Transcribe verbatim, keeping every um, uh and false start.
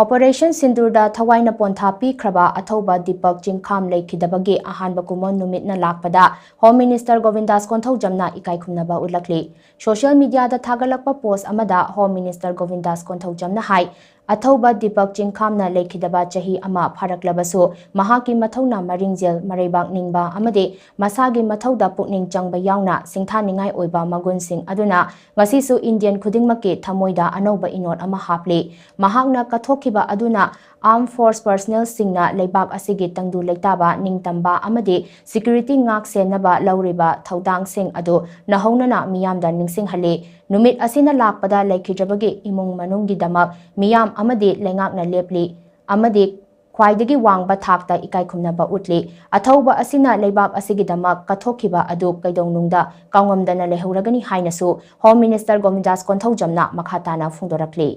Operation ꯁꯤꯟꯗꯨꯔꯗ ꯊꯋꯥꯏꯅ ꯄꯣꯟꯊꯥ ꯄꯤꯈ꯭ꯔꯕ ꯑꯊꯧꯕ Deepak ꯆꯤꯡꯈꯥꯝ ꯂꯩꯈꯤꯗꯕꯒꯤ ꯑꯍꯥꯟꯕ ꯀꯨꯝꯑꯣꯟ ꯅꯨꯃꯤꯠꯅ ꯂꯥꯛꯄꯗ Home Minister ꯒꯣꯕꯤꯟꯗꯥꯁ ꯀꯣꯟꯊꯧꯖꯝꯅ ꯏꯀꯥꯏꯈꯨꯝꯅꯕ ꯎꯠꯂꯛꯂꯤ꯫ Social media ꯗ ꯊꯥꯒꯠꯂꯛꯄ post ꯑꯃꯗ Home Minister ꯒꯣꯕꯤꯟꯗꯥꯁ ꯀꯣꯟꯊꯧꯖꯝꯅ ꯍꯥꯏ, ꯑꯊꯧꯕ ꯗꯤꯄꯛ ꯆꯤꯡꯈꯥꯝꯅ ꯂꯩꯈꯤꯗꯕ ꯆꯍꯤ ꯑꯃ ꯐꯥꯔꯛꯂꯕꯁꯨ ꯃꯍꯥꯛꯀꯤ ꯃꯊꯧꯅ ꯃꯔꯤꯡꯖꯦꯜ ꯃꯔꯩꯕꯥꯛ ꯅꯤꯡꯕ ꯑꯃꯗꯤ ꯃꯁꯥꯒꯤ ꯃꯊꯧꯗ ꯄꯨꯛꯅꯤꯡ ꯆꯪꯕ ꯌꯥꯎꯅ ꯁꯤꯡꯊꯥꯅꯤꯡꯉꯥꯏ ꯑꯣꯏꯕ ꯃꯒꯨꯟꯁꯤꯡ ꯑꯗꯨꯅ ꯉꯁꯤꯁꯨ Indian ꯈꯨꯗꯤꯡꯃꯛꯀꯤ ꯊꯃꯣꯏꯗ ꯑꯅꯧꯕ ꯏꯅꯣꯠ ꯑꯃ ꯍꯥꯞꯂꯤ꯫ ꯃꯍꯥꯛꯅ ꯀꯠꯊꯣꯛꯈꯤꯕ ꯑꯗꯨꯅ Armed Force personnel ꯁꯤꯡꯅ ꯂꯩꯕꯥꯛ ꯑꯁꯤꯒꯤ ꯇꯪꯗꯨ ꯂꯩꯇꯥꯕ, ꯅꯤꯡꯇꯝꯕ ꯑꯃꯗꯤ security ꯉꯥꯛ ꯁꯦꯟꯅꯕ ꯂꯧꯔꯤꯕ ꯊꯧꯗꯥꯡꯁꯤꯡ ꯑꯗꯨ ꯅꯧꯍꯧꯅꯅ ꯃꯤꯌꯥꯝꯗ ꯅꯤꯡꯁꯤꯡꯍꯜꯂꯤ꯫ ꯅꯨꯃꯤꯠ ꯑꯁꯤꯅ ꯂꯥꯛꯄꯗ ꯂꯩꯈꯤꯗ꯭ꯔꯕꯒꯤ ꯏꯃꯨꯡ ꯃꯅꯨꯡꯒꯤꯗꯃꯛ ꯃꯤꯌꯥꯝ ꯑꯃꯗꯤ ꯂꯩꯉꯥꯛꯅ ꯂꯦꯞꯂꯤ ꯑꯃꯗꯤ ꯈ꯭ꯋꯥꯏꯗꯒꯤ ꯋꯥꯡꯕ ꯊꯥꯛꯇ ꯏꯀꯥꯏꯈꯨꯝꯅꯕ ꯎꯠꯂꯤ꯫ ꯑꯊꯧꯕ ꯑꯁꯤꯅ ꯂꯩꯕꯥꯛ ꯑꯁꯤꯒꯤꯗꯃꯛ ꯀꯠꯊꯣꯛꯈꯤꯕ ꯑꯗꯨ ꯀꯩꯗꯧꯅꯨꯡꯗ ꯀꯥꯎꯉꯝꯗꯅ ꯂꯩꯍꯧꯔꯒꯅꯤ ꯍꯥꯏꯅꯁꯨ Home Minister ꯒꯣꯕꯤꯟꯗꯥꯁ ꯀꯣꯟꯊꯧꯖꯝꯅ ꯃꯈꯥ ꯇꯥꯅ ꯐꯣꯡꯗꯣꯔꯛꯂꯤ꯫